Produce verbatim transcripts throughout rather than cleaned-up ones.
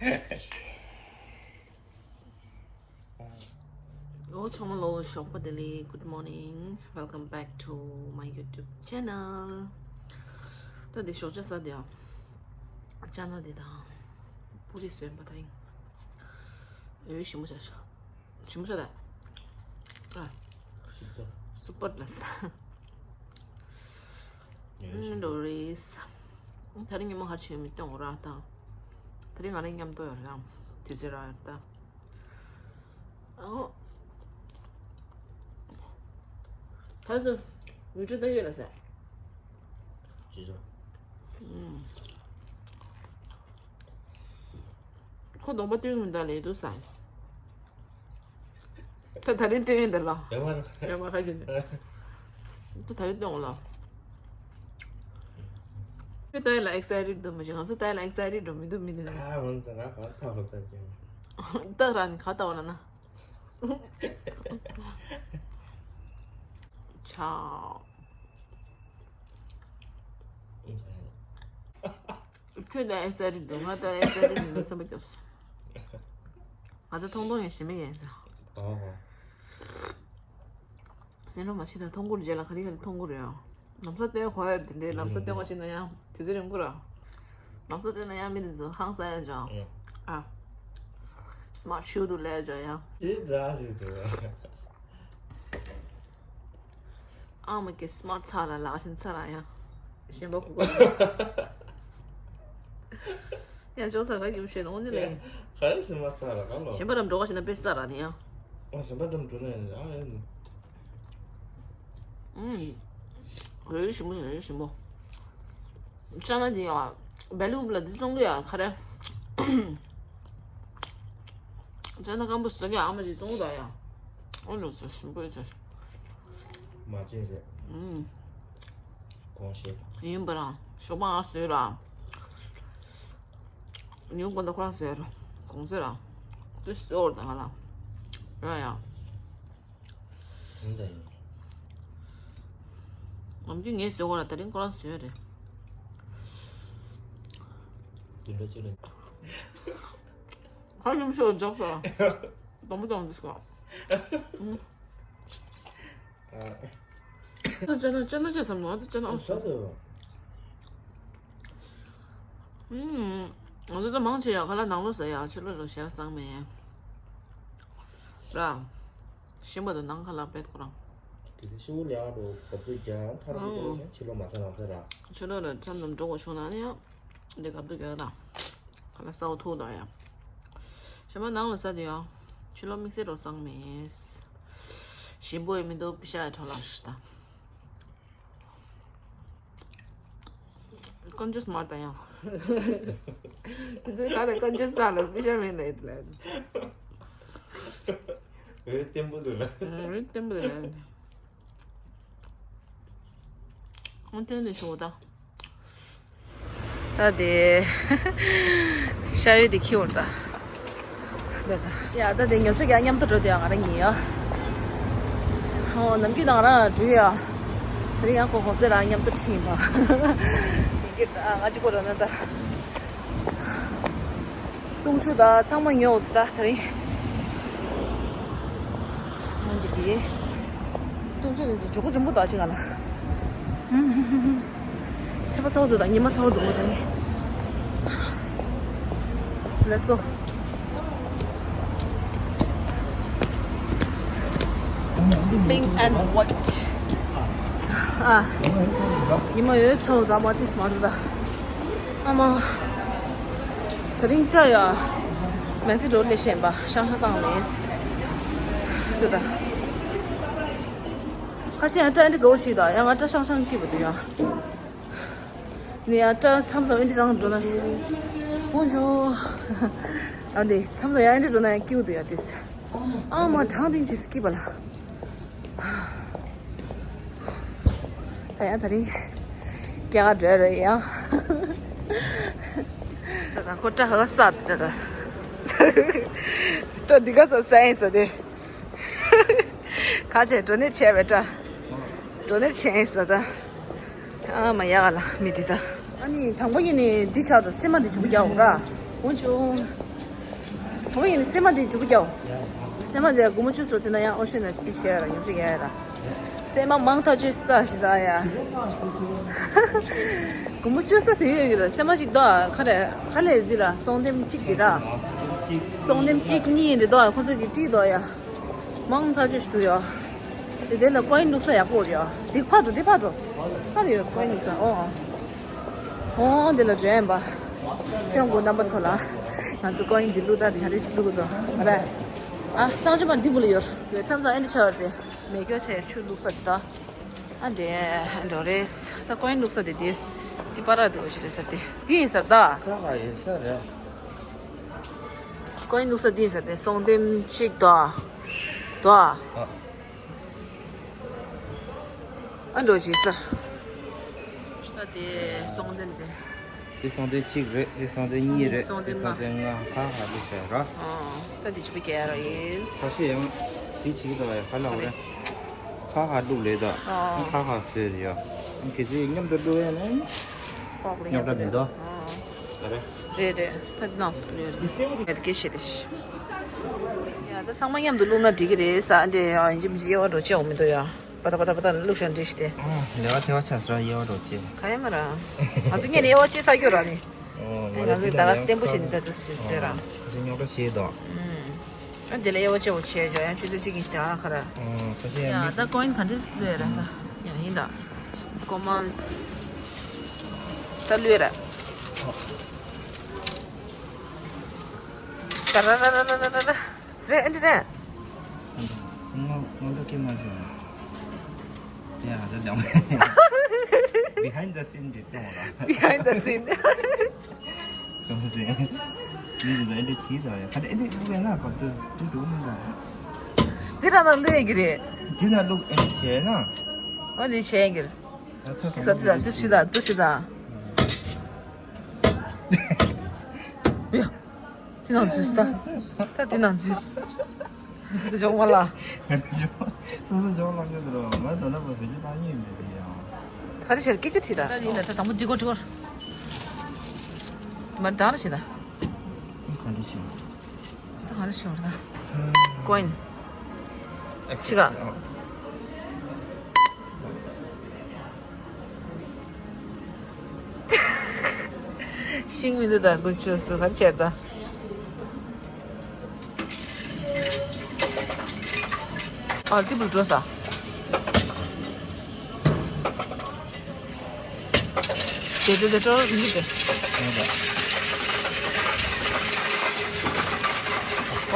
ཨོ་ཚང་མ་ལོ་ཞོགས་པ་བདེ་ལེགས། Good morning, welcome back to my YouTube channel. ད་འདི་ཞོགས་ཇ་ཟ་དེ་ཨ། ཅ་ན་འདི་དང་པུ་རི་སོན་པ་དང་། འོད་ཞིམ་པོ་ཆགས་ཤག་ཞིམ་པོ་ཆགས་ད། ཨ། སུ་པར། སུ་པར་ལ་ཟ། འོད་ཞིམ་པོ། ལོ་རེས། ད་རིང་ཉི་མ་ཧར་ཆེན་མི་གཏོང་ར་དང་། ད་རིང་ང་རང་མཉམ་དུ་ཡོད་ར། དུས་ཚོད་ར་ཡོད་ད། ཨོ། ད་སུ། ཡུ་ཊུབ་ལྟ་ཡོད་ལ་ཟེར། ཅི་ཟེར། ཨུམ། ཁོ་གདོང་པ་སྟོན་མི་འདུག་ལས་འདུག་ས། ད་ད་རིང་སྟོན་ཡོད་འདུག་ལ། ཡོད་མ་རེད། ཡོད་མ་ཁ་ཅིག་ནས། ད་ད་རིང་སྟོན་འོང་ལ། ཁྱོད་ད་ཡིན་ལ་excited འདུག་མ་གཞི། ང་ཚོ་ད་ཡིན་ལ་excited འགྲོ་མི་འདུག་མི་འདི་ནས། ཨ་འོན་ཙང་ང་གང་ཐག་པ་ལྟ་རྒྱུ། ད་ར་ནི་ག་ལྟ་བ་ལ་ན། ཆའོ། ཁྱོད་ད་excited འདུག་ང་ད་excited འདུག་བསམ་པ་སྐྱོབས། ང་ད་ཐོང་ཐོང་ཡང་ཞིམ་མེད་ཡིན་ད། ཨོ་ཧོ། སེམས་ཁྲལ་མ་བྱེད་དང་། ཐོང་གུ་རེ་རྗེས་ལ་ག་རེ་ག་རེ་ཐོང་གུ་རེད་ཨ། ལམ་སང་སྟོན་དགོས་ཡོད་དེ་འདྲའི་ལམ་སང་སྟོན་དགོས་བྱེད་ན་ཡང་དུས་ཚོད་རིང་པོ་ར། ལམ་སང་སྟོན་ན་ཡང་མི་དེ་ཚོ་ཧང་སང་ཡ་ཅང་། ཨ། སི་མཱར་ཊི་ཤུ་དུ་ལས་ཅང་ཡང་། དེ་འདྲ་ཞིག་འདུག་ཨ་མ་ཀེ་སི་མཱར་ཊི་ཚ་ལ་ལག་ཤིན་ཚ་ལ་ཡང་། གཞན་པ་གུ་གུ། ཡང་ཅོག་ཚ་ག་ཡུམ་ཤེས་ནོ་ནི་ལེ། ག་ཡི་སི་མཱར་ཊི་ཚ་ལ་ག་ལོ། གཞན་པ་རམ་འགྲོ་ག་ཤིན་ན་པེ་ས་ར་ནི་ཡང་། ཨ་གཞན་པ་རམ་འགྲོ་ན་ཡང་ཨ་ཡང་། ཨུམ། རེ་ཞིམ་པོ་རེ་ཞིམ་པོ། ཅ་ན་འདི་ཡ། བེ་ལུ་ལ་འདི་བཙོང་གི་ཡ་ག་རེ། ཅ་ན་སྐམ་པོ་ཟ་གི་ཨ་མ་ཅིག་བཙོང་གི་ད་ཡ། ཨོ་ལོ་ཟ་ཞིམ་པོ་ཡ་ཟ། མ་བྱན་རེད། ཨུམ། གོང་ཞེས། ཡིན་པ་རང་ཞོགས་པ་ང་བཟོས་ར། ཉུང་དགོང་དག་ཁོ་རང་བཟོས་ར། གོང་ཟོས་ར། ཏུ་ཟོས་འོར་དང་ང་ལ། ར་ཡ། ཡིན་ད་ཡིན། ནམ་རྒྱུན་ངས་བཟོས་གོ་ལ་དེ་རིང་ཁོ་རང་བཟོས་རེད། དེ་འདྲ་ཅི་རེད། ཁ་ཉུང་ཤོས་འཇོག་ས། དང་པོ་དང་འདི་སྐོར། ཨ། ཅ་ན་ཅ་ན་ཅ་བསམ་ལ་ཅ་ན་ཨོ་ས། ཨུམ། ང་ཚོ་ད་མང་ཆེ་ཡ་ཁ་ལག་ནང་ལོགས་ཟ་ཡ། ཕྱི་ལོགས་ལ་ཞེ་དྲག་བཟང་མེད། ར། ཞིམ་པ་དང་ནང་ཁ་ལག་པེད་ཁོ་རང་། དེ་ཚེ་ཤི་བོ་ལས་ཨ་རོ་གབ་ཏུ་རྒྱ་ཐར་གི་འགྲོ་ཞིང་ཕྱི་ལོགས་མ་ཚ་ནང་ཚ་ར། ཕྱི་ལོགས་ལ་མཚམས་མཚམས་འགྲོ་དགོས་བྱུང་ན་ནི་ཡང་། འདི་གབ་ཏུ་རྒྱ་དང་། ཁ་ལག་ས་འོ་ཐུག་དང་ཡང་། ཞིམ་པ་ནང་ལ་ཟ་དུས་ཡང་། ཕྱི་ལོགས་དམིགས་བསལ་རོ་བཟང་མེད། ཞིམ་པོ་ཡོད་མི་འདུག་པི་ཤ་ཡ་ཁྲོ་ལ་ཤི་དང་། ཀོན་ཇུས་མར་དང་ཡང་། ཁྱོད་ཚོའི་ག་ལ་ཀོན་ཇུས་ཙག་ལ་པི་ཤ་མེད་ལ་ཡིན་ལ། འོད་བརྟན་པོ་འདུག་ལ། འོད་བརྟན་པོ་འདུག་ལ། འོད་བརྟན་ནས་ཆོག་ད། ད་དེ། ཤ་ཡོད་དེ་ཁྱི་འོར་ད། ཡ་ད་དེ་ཉོ་ཚོད་ཀྱང་མཉམ་དུ་འགྲོ་དེ་ཡང་ང་རང་ཉིད་ཡ། ཨོ་ནམ་རྒྱུན་ནང་རང་འགྲུལ་ཡ། དེ་རིང་ཡང་ཁོ་གོང་ས་རང་མཉམ་དུ་ཁྲིད་ཡིན་པ། ཡིན་གྱི་ང་གཅིག་པོ་རོ་ན་ད། བཏུང་ཆུ་ད་ཚང་མ་ཉོ་འོ་ད་དེ་རིང་། ང་གི་དེ། བཏུང་ཆུ་དེ་ཚོ་མགྱོགས་པོ་མགྱོགས་པོ་ད་ཅིག་ག་ལ། ཚད་པ་ཚ་བོ་འདུག་དང་ཉི་མ་ཚ་བོ་འདུག་དང་། Let's go. Pink and white. ཨ། ཉི་མ་འོད་ཚ་བོ་དང་མ་ཏིས་མ་འདུག་ད། ཨ་མ། དེ་རིང་སྐྲ་ཡ། མེ་སི་འགྲོ་ལས་ཤེས་པ་ཤང་ཤ་བཏང་མེད། འདུག་ད། ཁ་ཤས་ཡང་སྐྲ་འདི་དགའ་བོ་ཞིག་དང་ཡང་ང་སྐྲ་ཤང་ཤང་སྐྱིད་པ་འདུག་ཡང་། ནི་ཡང་སྐྲ་མཚམས་མཚམས་འདི་རང་འགྲོ་ན། ཧོན་ཇོ། ཨ་འདི་མཚམས་མཚམས་ཡང་འདི་འགྲོ་ན་ཡང་སྐྱིད་པོ་འདུག་ཡ་དེས། ཨ་མ་གྲང་དེང་ཅི་སྐྱིད་པ་ལ། ད་ཡང་དེ་རིང་སྐྱེ་ག་འགྲོ་རེད་ཡང་། ད་ད་ཁོ་སྐྲ་ཧ་ག་ས་ད་ད། སྐྲ་འདི་ག་ས་ས་ཡིན་ས་དེ། ཁ་ཆེ་འགྲོ་ནི་ཆེ་བའི་སྐྲ། འགྲོ་ནི་ཆེ་ཡིན་ས་ད། ཨ་མ་ཡ་ག་ལ་མི་འདི་ད། ཨ་ནི་དང་པོ་ཡིན་ནི་འདི་ཆགས་འགྲོ་སེམས་མ་འདི་ཆུ་བུ་རྒྱག་འོང་ར། འོང་ཆུ། ཁོ་ཡིན་སེ་མ་དེ་འཇུག་རྒྱོ། སེ་མ་དེ་སྒོར་མོ་བཅུ་སོ་དེ་ན་ཡང་ཨོ་ཤེ་ན་དེ་བྱས་ར་ཡོང་ཅིག་ཡ་ར། སེ་མ་མང་ཐག་ཆོད་ས་ཞིག་ར་ཡ། སྒོར་མོ་བཅུ་ས་དེ་ཡོད་ཡོད་ར། སེ་མ་གཅིག་དོ་ཁ་རེ་ཁ་ལེ་འདི་ར་སོང་ལྡེམ་གཅིག་འདི་ར། སོང་ལྡེམ་གཅིག་གཉིས་འདི་དོ་ཁོ་ཚོ་གི་བྲིས་དོ་ཡ། མང་ཐག་ཆོད་ཞིག་འདུག་ཡ། དེ་དེ་ལ་ཀོ་ཡིན་བླུགས་ས་ཡག་པོ་ཡོད་ཡ། འདི་ཕར་འགྲོ་འདི་ཕར་འགྲོ། ཕར་ཡོད་ཀོ་ཡིན་བླུགས་ས་ཨོ། ཨོ་འདི་ལ་འགྲོ་ཡིན་པ། ཡང་གོ་རྣམ་པ་ཚོ་ལ། ང་ཚོ་ཀོ་ཡིན་འདི་བླུགས་ད་འདི་ཧ་རིས་བླུགས་དོ་ར། ཨ་སང་ཆུ་མ་འདི་བུ་ལ་ཡོད། དེ་མཚམས་མཚམས་ཨེ་འདི་ཆ་བར་དེ། མེ་སྒྱོགས་ཆ་ཡར་ཆུ་བླུགས་ས་འདི་ད། ཨ་འདི་འགྲོ་རེས་ད་ཀོ་ཡིན་བླུགས་ས་དེ་འདི། འདི་པ་ར་འདི་འོ་ཞིག་རེད་ས་དེ་འདི་ཡིན་ས་ད། ཁ་ཁ་ཡིན་ས་རེད། ཀོ་ཡིན་བླུགས་ས་འདི་ཡིན་ས་དེ་སོང་ལྡེམ་གཅིག་དོ། དོ། ཨ། ཨ་འགྲོ་བྱེད་ཟེར། ད་དེ་སོང་ལྡེམ་དེ། དེ་སོང་ལྡེམ་གཅིག་རེད། དེ་སོང་ལྡེམ་གཉིས་རེད། སོང་ལྡེམ་དེ་སོང་ལྡེམ་ལྔ་ཁ་ཁ་བླུགས་བྱས་ར། ཨོ། ད་དེ་ཆུ་བུ་རྒྱག་ཡ་ར་ཡིན། ཁ་ཤས་ཡང་དེ་བྱེད་ཀྱི་འདུག་ཡ་ཁ་ལ་འོ་རེད། ཁ་ཁ་བླུགས་ལེ་ད། ཨོ། ཁ་ཁ་ཟེར་ཡ། ཁྱེད་ཚོས་མཉམ་དུ་བླུགས་ཡ་ནི། ཉོབ་ད་མི་འདུག་ཨོ། རེད་རེད། ད་འདི་ནང་སུ་ལུས་རེད། ཡ་ད་སྐད་བཤད་དེ་ཤི། ཡ་ད་ཚང་མ་མཉམ་དུ་བླུགས་ན་འགྲིག་གི་རེད་ས་འདྲེ་ཡ་ཡིན་གཅིག་མིན་གཅིག་དབྱེ་བ་འགྲོ་ཆེ་འོང་མི་འདུག་ཡ། པ་ད་པ་ད་པ་ད་བླུགས་ཤ་འདྲེ་ཤི་སྟེ། ལེ་བ་ཆེ་བ་ཆ་ས་དབྱེ་བ་འགྲོ་ཆེ། ག་ཡ་མ་ར། ང་ཚོ་ངས་ནས་དབྱེ་བ་ཆེ་ས་སྐྱོ་ར་ནི། ཨེ་ང་ཚོ་ད་ག་བརྟན་པོ་བྱེད་ནི་ད་དུ་ཤི་ཟེར་ར། ཁ་ཤས་ཉོག་ད་ཤེས་དོ། ཨ་དེ་ལ་དབྱེ་བ་ཆེ་བོ་བྱས་ཇོ་ཡང་ཆུ་ཚོད་གཅིག་གིན་ཞིག་དེ་ཨ་ཁ་ར། ཁ་ཤས་ཡ་ཡང་མི། ད་ཀོ་ཡིན་ག་འདྲས་སུ་ལོས་ར་ད། ཡ་ཡིན་ད། ཀོ་མཱན་སི། ད་ལོས་ར། ད་ར་ར་ར་ར་ར་ར། རེད་ཨ་འདི་རེད། ང་ང་ད་སྐད་མ་བྱུང་། ཡ་ད་ལོས། Behind the scene འདི་སྟོན་ར། Behind the scene། ཁྱོད་ཚོས་མི་འདི་འདྲ་ཨེ་འདྲ་བྱེད་དོ་ཡ། ག་འདྲ་ཨེ་འདྲ་བླུགས་ཡ་ན་བར་དུ་འདི་འདུག་མི་འདྲ། འདི་ར་ན་བླུགས་ཡ་གི་རེད། འདི་ན་བླུགས་ཨེ་འདྲ་བྱས་ན། ཨ་འདི་བྱས་ཡ་གི་རེད། ད་ཚ་ཚ་ཚ་ཚ་ཚ་ཚ་ཚ་ཚ། ཡ། དེ་ནང་འཛུལ་ས། ད་དེ་ནང་འཛུལ་ས། འདི་ཇོག་མ་ལ། ང་ཚོ་ཇོག་སོ་སོ་ཇོག་ལ་ཉོ་དུ་རོ། ང་ད་ལ་བ་བེ་ཅི་ལ་ཉོས་མེད་དེ་ཡང་། ད་རེ་ཤར་སྐད་ཆ་དྲིས་ད། ད་ཡིན་ན་ད་དང་པོ་འདི་གོ་འདི་གོ། མ་ད་རེ་བྱེད་ད། ག་འདྲ་བྱེད། ད་ག་རེ་བྱེད་ད། ཀོ་ཡིན། ཆི་ག། ཤིང་མི་འདུག་ད་དགུ་ཆུ་སུ་ག་རེ་བྱེད་ད། ཨ་ཏི་བུལ་འགྲོ་ས། དེ་དེ་དེ་འགྲོ་མི་དེ།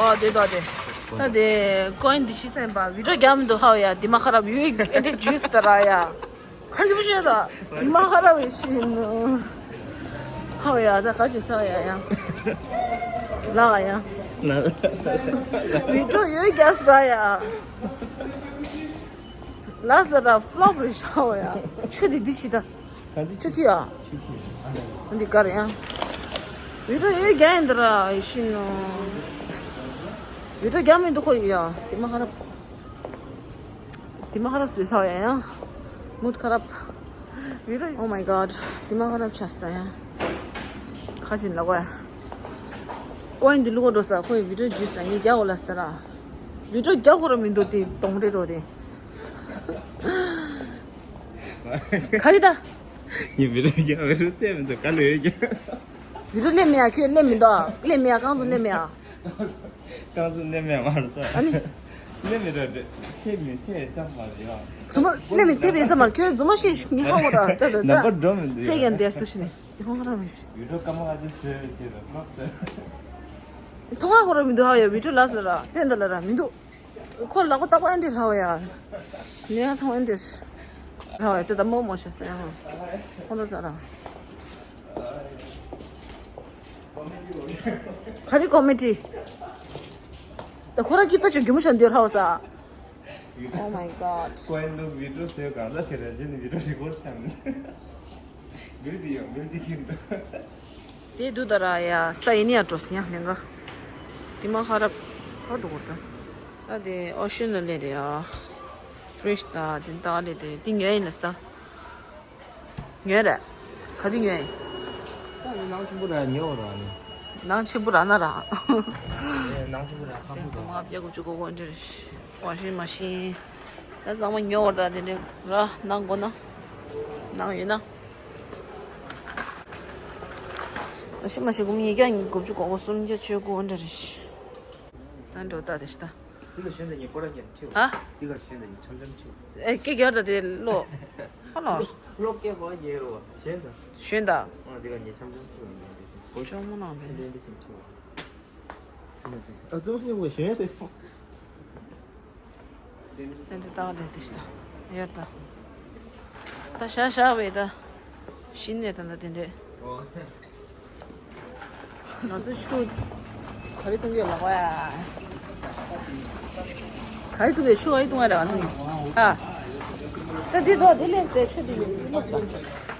ཨོ་དེ་དོ་དེ། ད་དེ་ཀོ་ཡིན་འདི་ཤི་སེམས་པ་བི་ཌིའོ་རྒྱག་མི་འདུག་ཧའོ་ཡ། དེ་མ་ཁ་རབ་ཡོད་ཨེ་འདྲ་ཇུས་ད་ར་ཡ། ཁ་རྒྱབ་ཤེས་ད། དེ་མ་ཁ་རབ་ཡོད་ཤི་ནོ། ཧའོ་ཡ་ད་ག་ཅི་ས་ཡ་ཡ། ལ་ཡ། བི་ཌིའོ་ཡོད་རྒྱག་ས་ར་ཡ། ལ་ས་ར་ཕློབ་རེད་ཤའོ་ཡ། ཆུ་དེ་འདི་ཤི་ད། ཆུ་ཁི་ཡ། འདི་ག་རེ་ཡ། བི་ཌིའོ་ཡོད་རྒྱག་ཡིན་ད་ར་ཡོད་ཤི་ནོ། བི་ཌིའོ་རྒྱག་མི་འདུག་ཁོ་ཡ། དེ་མ་ཁ་རབ། དེ་མ་ཁ་རབ་སུས་ས་ཡ་ཡ། མུད་ཁ་རབ། བི་ཌིའོ། Oh my god. དེ་མ་ཁ་རབ་ཆ་ས་ཡ། ཁ་ཅིན་ལ་གོ་ཡ། ཀོ་ཡིན་འདི་ལུ་གོ་འགྲོ་ས་ཁོ་ཡི་བི་ཌིའོ་ཇུས་ས་ངས་རྒྱག་གོ་ལ་ས་ར། བི་ཌིའོ་རྒྱག་གོ་ར་མི་འདུག་དེ་གདོང་རེ་རོ་དེ། ག་རེ་ད། ངས་བི་ཌིའོ་རྒྱག་བི་ཌིའོ་བལྟས་མི་འདུག་ག་ལ་ཡོད་ཀྱང་། བི་ཌིའོ་ལེན་མེད་ཡ། ཁྱོད་ལེན་མི་འདུག་ལེན་མེད་ཡ། རྐང་བཙུགས་ལེན་མེད་ཡ། རྐང་བཙུགས་ལེན་མེད་མ་རེད་ད། ཨ་ནི། ལེན་མེད་ར་རེད། ཐེབས་མི་ཐེབས་ས་མ་རེད་ཡ། རྫུན་མ་ལེན་མི་ཐེབས་ཡིན་ས་མ་རེད། ཁྱོད་རྫུན་མ་བཤད་ཤུགས་ངས་ཧ་གོ་ད་ད་ད་ད། ནམ་པར་འགྲོ་མི་འདུག་ཡ། ཚེ་ཡང་འདས་སུ་ཕྱིན་ནས་དེ་ཧོང་ར་མི་ཤི། བི་ཌིའོ་སྐར་མ་ཁ་ཤས་ཟེར་བྱས་ལ་ཀློག་ཟེར། མཐོང་ཧ་གོ་ར་མི་འདུག་ཧ་ཡ། བི་ཌིའོ་ལ་ཟེར་ར་བསྟན་ད་ལ་ར་མི་འདུག་ཁོ་ལག་པ་ཏག་པ་ཨེ་འདྲས་ལྷག་ཡ། ནས་ཡང་ཐང་ཨེ་འདྲས་ལྷག་ཡ། དེ་ད་མོ་མོ་ཤ་ཟ་ཡ། ཁོང་ཚོ་ཟ་ར། ག་རེ་ཀོ་མེ་ཌི། ད་ཁོ་རང་སྐྱིད་པ་ཆུ་རྒྱུ་མོ་ཤ་འདི་ལྷག་ས། Oh my god. ཀོ་ཡིན་ལུག་བི་ཌིའོ་ཟེར་གང་ལྟར་བྱེད་རེད་ཅེས་ནི་བི་ཌིའོ་རི་ཀོར་ཆགས་མིན། མིལ་འདི་ཡོང་མིལ་འདི་ཁྱིམ་འགྲོ། དེ་དུ་ད་ར་ཡ་ས་ཡིན་ཡ་འགྲོ་སི་ཡ་ལེན་ག་དེ་མ་ཁ་རབ་ཧོ་འགྲོ་གོ་ད། ད་དེ་ཨོ་ཤན་ལ་ལས་དེ་ཡ། ཕི་རིཇ་ད་དེ་ད་ལས་དེ་དེ་ཉོས་ཡིན་ལ་ས། ཉོས་ར། ག་དུས་ཉོས་ཡིན། ད་ནི་ནང་ཆེན་པོ་ར་ཉོ་ར་ནི། ནང་ཆེན་པོ་ར་ན་ར། ནང་ཆེན་པོ་ར་ཁ་པོ་ར། མ་བྱེད་དགོས་ཆུ་གོ་གོ་འདྲ། ཝ་ཤིང་མ་ཤིན། ད་ཚང་མ་ཉོ་བར་ད་དེ་འདྲ་ར་ནང་གོ་ན། ནང་ཡོད་ན། ཝ་ཤིང་མ་ཤིན་གོ་མི་ཉིས་བརྒྱ་ཉིས་དགུ་བཅུ་གོ་གོ་སུམ་བརྒྱ་བཅུ་གོ་འདྲ་རེད། ད་འགྲོ་ད་དེ་ཤི་ད། འདི་ལ་ཞོན་དང་ཉེ་ཁོ་ར་རྒྱབ་ཁྲིའོ། ཧ། འདི་ལ་ཞོན་དང་ཉེ་འཆམ་འཆམ་ཁྲིའོ། ཨེ་སྐད་རྒྱག་ད་དེ་ལོ། ཧ་ལོ། ལོ་སྐད་གོ་རྒྱལ་རོ་ཞོན་དང་། ཞོན་དང་། ཨ་འདི་ལ་ཉེ་འཆམ་འཆམ་ཁྲིའོ་ཉེ་འདི་ཞོན། གོ་ཤོག་མོ་ནང་དེ། འདི་འདི་འཆམ་ཁྲིའོ། ཙི་མ་ཙི། ཨ་ཙི་མ་ཙི་མོ་ཞོན་ཡ་ཟེར་སོང་། དེ་འདི་ཏག་ལེ་དེ་ཤི་ད། ཡར་ད། ད་ཤ་ཤ་བས་ད། ཤི་ནས་ད་ད་དེ་འདྲས། ཨོ། ང་ཚོ་ཆུ་ག་རེ་བཏུང་གི་ལོག་ཡ། ག་རེ་བཏུང་གི་ཆུ་ག་རེ་བཏུང་ཡ་རེད་ང་ཚོ་ནི། ཨ། ད་འདི་དོ་འདི་ལས་ཟེར་ཆུ་འདི་ཡོད་ལོག་ད།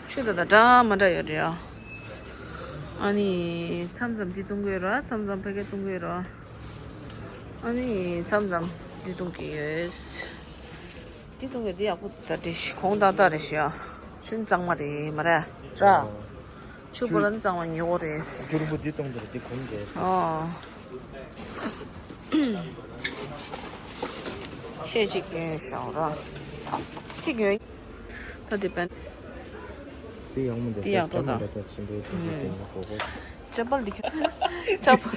ཆུ་ད་ད་འདྲ་མ་འདྲ་ཡོད་རེད་ཨ། ཨ་ནི་མཚམས་མཚམས་འདི་བཏུང་གི་ཡོད་རེད། མཚམས་མཚམས་ཕ་གི་བཏུང་གི་ཡོད་རེད། ཨ་ནི་མཚམས་མཚམས་འདི་བཏུང་གི་ཡོད། འདི་བཏུང་གི་འདི་ཡག་པོ་ད་འདི་གོང་ཏག་ཏག་རེད་ཤག་ཆུ་གཙང་མ་རེད་མ་རེད་ར། ཆུ་བོ་ར་གཙང་མ་ཉོ་གི་རེད། སྐྱུར་པོ་འདི་བཏུང་འདི་རེད་འདི་གོང་རེད། ཨོ། ཤེས་ཅིག་ཡོད་ཤག་ར། ཅིག་ཡོད། ད་དེ་པན། དེ་ཡག་མོ་འདུག་དེ་ཡག་པོ་འདུག་ད་ཆེན་པོའི་དེ་ཚོ་དེ་ཡག་པོ་གོ། ཅ་པལ་འདི་ཁྱོད། ཅ་པལ།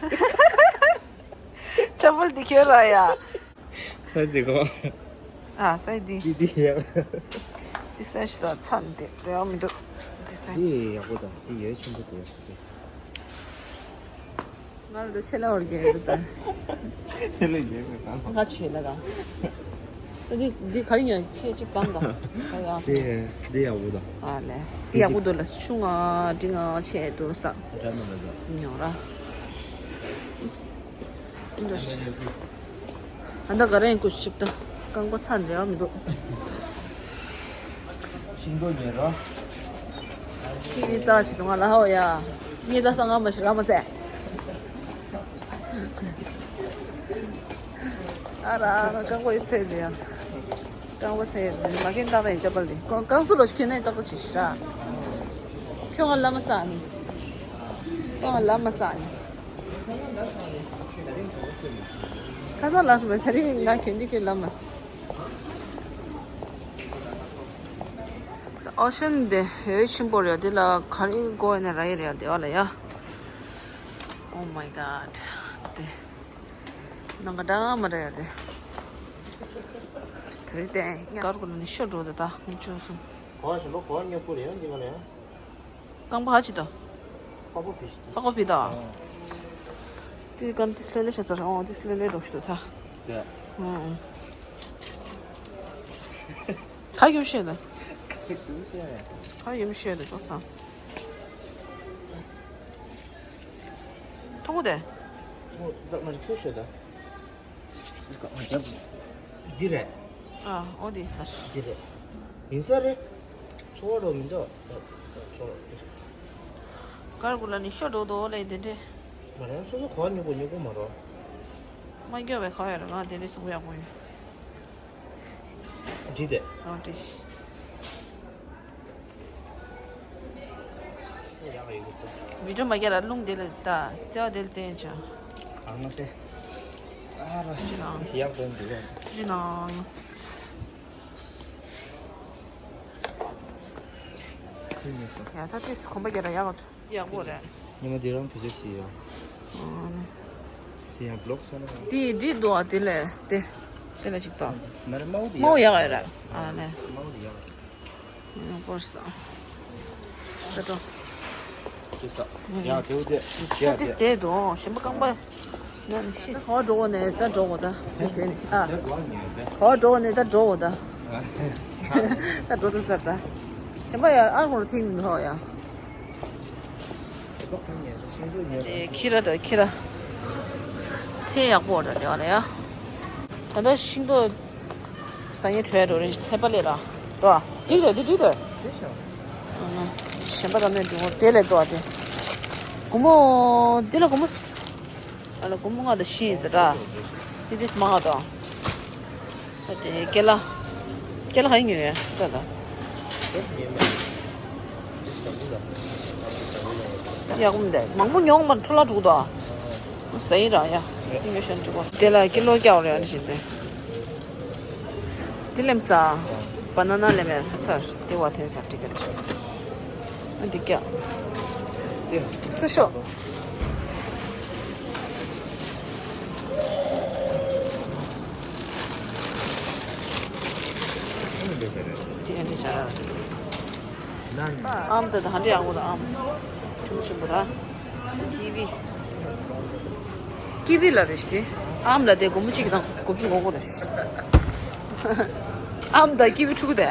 ཅ་པལ་འདི་ཁྱོད་ར་ཡ། ས་འདི་གོ། ཨ་ས་འདི། དེ་དེ་ཡག་དེ་ས་ཞིག་ད་ཚ་འདི་རེད་མི་འདུག་དེ་ས། དེ་ཡག་པོ་དང་དེ་ཡོད་ཆེན་པོ་དེ་ཡག་པོ་དེ། ང་ལ་ཆེ་ལ་བར་གྱི་རེད་ད། ཆེ་ལ་རྒྱལ་བའི་གང་། ང་ཆེ་ལ་གང་། འདི་འདི་ག་རེ་ཉོ་ཆེ་གཅིག་བཏང་ད། ཨ་ཡ། དེ་དེ་ཡག་པོ་ད། ཨ་ལེ། དེ་ཡག་པོ་འདུག་ལ་ཆུང་ང་འདི་ང་ཆེ་འདུག་ས། ར་མ་ལ་ད། ཉོ་ར། འདི་ཆེ། ཨ་ད་ག་རེ་ཡིན་ཀུ་ཅིག་ད། རྐང་པ་ཚ་འདྲ་མི་འདུག་ཤིང་ཏོག་ཉོས་རོགས། ཁྱེད་ནི་རྩ་ཆེ་དུ་ང་ལ་ཧོ་ཡ། ངས་ད་ས་ང་མ་ཤི་ར་མ་ཟེ། ཨ་ར་ང་རྐང་པ་ཡི་ཚད་འདི་ཡ། རྐང་པ་ཚད་མ་གིན་ཏག་ཏག་ཡིན་ཅབ་པ་ལི། རྐང་རྐང་སུ་ལོ་ཁྱོད་ནས་ཏག་ཏག་ཆེ་ཤི་ར། ཁྱོད་ང་ལ་མ་ས་ནི། ཁྱོད་ང་ལ་མ་ས་ནི། ཁ་སང་ལ་སོང་བས་ད་རིང་ང་ཁྱོད་འདི་ཁྱོད་ལ་མ་ས། ཨོ་ཤན་དེ་ཡོད་ཆེན་པོ་རེད། དེ་ལ་ག་རེ་དགོས་ཡོད་ན་ར་ཡི་རེད་དེ་བ་ལ་ཡ། Oh my god དེ་ནང་ག་འདྲ་མ་འདྲ་ཡོད་དེ། དེ་རེད་དེ་ཀར་ཀུ་ལ་ནི་ཤོ་འགྲོ་དེ་ད་ངས་བཅོས་སོང་། གོ་བ་ཞིམ་པོ་གོ་བ་མྱོས་པོ་རེད་ཡང་འདི་ག་ལ་ཡ། རྐང་པ་ཧ་ཅི་ད། ཧ་གོ་བི་ཤི། ཧ་གོ་བི་ད། དེ་གན་དེ་སླེ་ལེ་ཤ་ས་ར་འོང་དེ་སླེ་ལེ་འགྲོ་ཤི་ད་ད། ཡ། ཨང་། ག་ཡོད་ཤེས་ད། ག་ཡོད་ཤེས། ག་ཡོད་ཤེས་ད་ཅོག་ཚང་། མཐོང་གོ་དེ། མཐོང་ད་མ་རི་ཚོད་ཤེས་ད། འདི་རེད། ཨ་ཨོ་དེ་ས། འདི་རེད། ཡིན་ས་རེད། ཚོ་བ་རོ་མི་འདུག་ཚོ་བ་རོ་འདི། ཀར་ཀུ་ལ་ནི་ཤོ་འགྲོ་འདུག་ལས་དེ་འདྲས། མ་རེད་སོ་སོ་གོ་ཉོ་གོ་ཉོ་གོ་མ་རོ། མ་སྐྱོ་བའི་ག་ཡོད་རེད་ང་དེ་འདྲས་གསུང་ཡག་པོ་ཡོད། འདི་རེད། ཨོ་དེ། བི་ཌིའོ་མ་རྒྱག་ར་རླུང་དེ་ལ་ལྟ། བརྩེ་བ་དེ་ལ་བསྟན་བྱ། ཨ་མ་སེ། ཨ་ར་ཅི་ནང་ཡག་པོ་འདུག་ཅི་ནང་། ཅི་ནས་སོ། ཡ་ད་ཏིས་གོམ་པ་རྒྱག་ར་ཡག་ག་ཡག་པོ་རེད། ཉི་མ་འདི་རང་བེད་སྤྱོད་བྱེད་ཡོང་། དེ་ཡང་བློག་སོང་ན། དེ་འདི་འདུག་ཨ་དེ་ལས་དེ། དེ་ལ་ཅིག་ཏོ། མ་རེད་དམར་པོ་དེ་དམར་པོ་ཡག་ཡོད་རེད། ཨ་ལས། དམར་པོ་དེ་ཡག་ཡོད། ཡང་སྐོར་ས། ད་ཏོ། ཅི་ས། ཡ་དེའུ་དེ། ད་དེ་དེ་དུ་ཞིམ་པོ་རྐང་པ། ན་ནི་ཤི། ག་བ་འགྲོ་གོ་ནས་ད་འགྲོ་གོ་ད་དེ་ཁྱོད་ནི་ཨ། ག་བ་འགྲོ་གོ་ནས་ད་འགྲོ་གོ་ད། ད་འགྲོ་དུ་སར་ད། ཞིམ་པོ་ཡ་ཨ་ཧོར་ཐིང་མི་ཧོ་ཡ། ཨེ་ཁྱི་ར་དོ་ཁྱི་ར། ཚེ་ཡག་པོ་ར་དེ་བ་ལ་ཡ། ད་ལྟ་ཤིང་ཏོག་ས་ཉེ་བྲོས་འགྲོ་རེ་ཚེ་པ་ལས་ར། དོ་འགྲིག་དོ་འདི་འགྲིག་དོ། ཞེན་པ་ར་མེད་འགྲོ་དེ་ལས་དོ་དེ། གུ་མོ་འདི་ལ་གུ་མོ། ཨ་ལ་གུ་མོ་ང་དང་ཤིང་ཟེར་ར། འདི་འདི་མ་ང་དང་། ཨ་དེ་ཀེ་ལ། ཀེ་ལ་ཧ་ཡིན་ཡོད་ཡ་ད་ད། ཡག་པོ་མི་འདུག་མང་པོ་ཉོ་མ་འཕྲོ་བརླག་འགྲོ་གི་འདུག་ཟ་ཡི་ར་ཡ། ཡིན་ཡོད་ཤོད་འགྲིག་གོ། དེ་ལ་ཀི་ལོ་བརྒྱ་རེ་ཨ་ནི་བཞིན་དེ། དེ་ལེམ་ས། བ་ན་ན་ལེམ་ཡ་ཚར་དེ་བ་ཐོན་ས་ཀྲི་ཀེ་ཊི། ཨ་འདི་བརྒྱ། དེ། ཚུར་ཤོག་དེ་ཨ་ནི་བྱ་ར་རེད། ཨམ་ད་ད་ཧ་འདྲེ་ཡག་པོ་ད་ཨམ། ཆུང་ཆུང་པོ་ར། ཀི་ཝི། ཀི་ཝི་ལ་རེ་ཞིག་དེ། ཨམ་ལ་དེ་སྒོར་མོ་གཅིག་དང་དགུ་བཅུ་གོ་གོ་རེ་ཞིག་ཨམ་ད་ཀི་ཝི་ཕྲུ་གུ་དེ།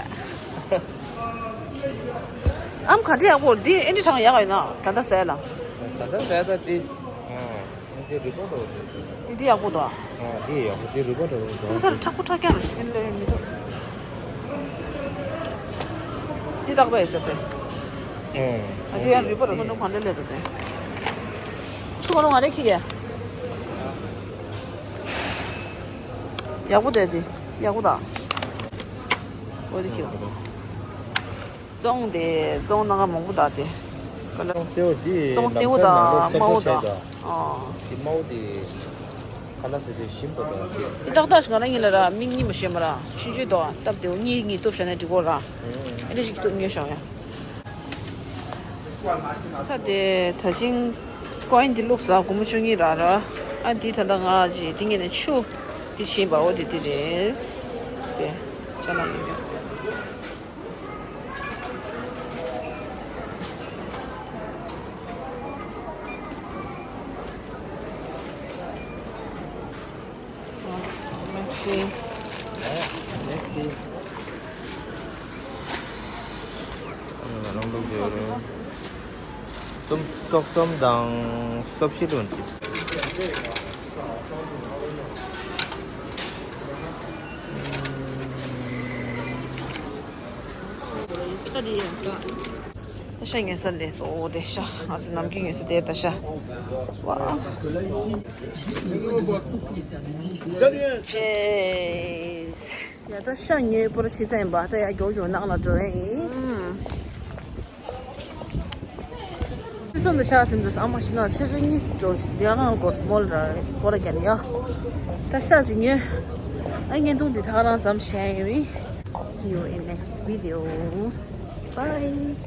ཨམ་ག་འདྲེ་ཡག་པོ་འདི་ཨེ་འདྲེ་གྲང་ཡག་ཡིན་ན་ད་ལྟ་ཟས་ལ། ད་ལྟ་ཟས་ད་དེ། ཨ། འདི་རི་པོ་ཊར། འདི་འདི་ཡག་པོ་འདུག་ཨ། འདི་ཡག་པོ་འདི་རི་པོ་ཊར་འདུག་ཁུ་ཁར་མཁྲེགས་པོ་མཁྲེགས་རྐྱང་རེད་ཤི་ལེ་མི་འདུག་འདི་དག་པ་ཡིན་ཟེར་ཏེ། ཨ། འདི་ཡང་རི་པོ་ཊར་ཁོ་ནོ་གང་འདྲ་ལས་འདུག་སྟེ། ཆུ་ཁ་རུ་ང་རེ་ཁི་གེ། ཡག་པོ་འདུག་འདི་ཡག་པོ་འདུག་འོ་འདི་ཁྱོད། བཙོང་དེ་བཙོང་ནང་མང་པོ་དག་དེ། ཀ་ལ། བཙོང་སེའུ་དེ་བཙོང་སེའུ་དང་དམར་པོ་དང་། ཨོ། དེ་དམར་པོ་དེ་ཁ་ལག་བཟོ་དུས་ཞིམ་པོ་དང་དེ། དེ་ཏག་ཏག་ཞིག་ང་རང་ཉིད་ལ་ར་མིག་གཉིས་མ་ཤེས་མ་ར་ཆུང་ཆུང་དོ་སྟབས་བདེ་བོ་གཉིས་གཉིས་གཏུབ་བྱས་ནས་འགྲིག་གོ་ར། ཨེ་འདྲ་ཞིག་གཏུབ་ཉོས་ཤོག་ཡ། ད་དེ་ད་ཅིང་ཀོ་ཡིན་འདི་བླུགས་ས་སྒོར་མོ་བཅུ་གཉིས་ར་ར། ཨ་འདི་ད་ལྟ་ང་ཅི་འདི་ངས་ནས་ཆུ་འདི་ཕྱིན་པའོ་དེ་དེ་རེད། དེ་ཅ་ལག་ཉོས་ཉོས། Merci. Merci. རང་ལུགས་ཡོད་རེད། གསུམ་སོག་གསུམ་དང་སོག་བཞི་ལོན་ཅིག་ད་ཤ་ཉོས་ས་ལས་སོ་དེ་ཤ་ང་ཚོ་ནམ་རྒྱུན་ཉོས་ས་དེ་ད་ཤ་ཝ། Cheers. ཡ་ད་ཤ་ཉོས་པོ་ར་ཕྱི་ས་ཡིན་པ་ད་ཡ་མགྱོགས་མགྱོགས་ནང་ལ་འགྲོ་ཡ་ཡིན། ཁྱི་སོང་དུ་ཆགས་ཟིན་དུས་ཨ་མ་ཤི་ན་ཆུ་ཚོད་གཉིས་སུ་འགྲོ་ཞིག་དེ་ཡང་ང་གོ་སྨོལ་ར་སྐོར་ར་རྒྱག་ནི་ཡ། ད་ཤ་ཅིག་ཉོས། ཨ་བརྙན་ཐུང་འདི་ད་ག་རང་ཙམ་བཤད་ཡིན། See you in next video. Bye.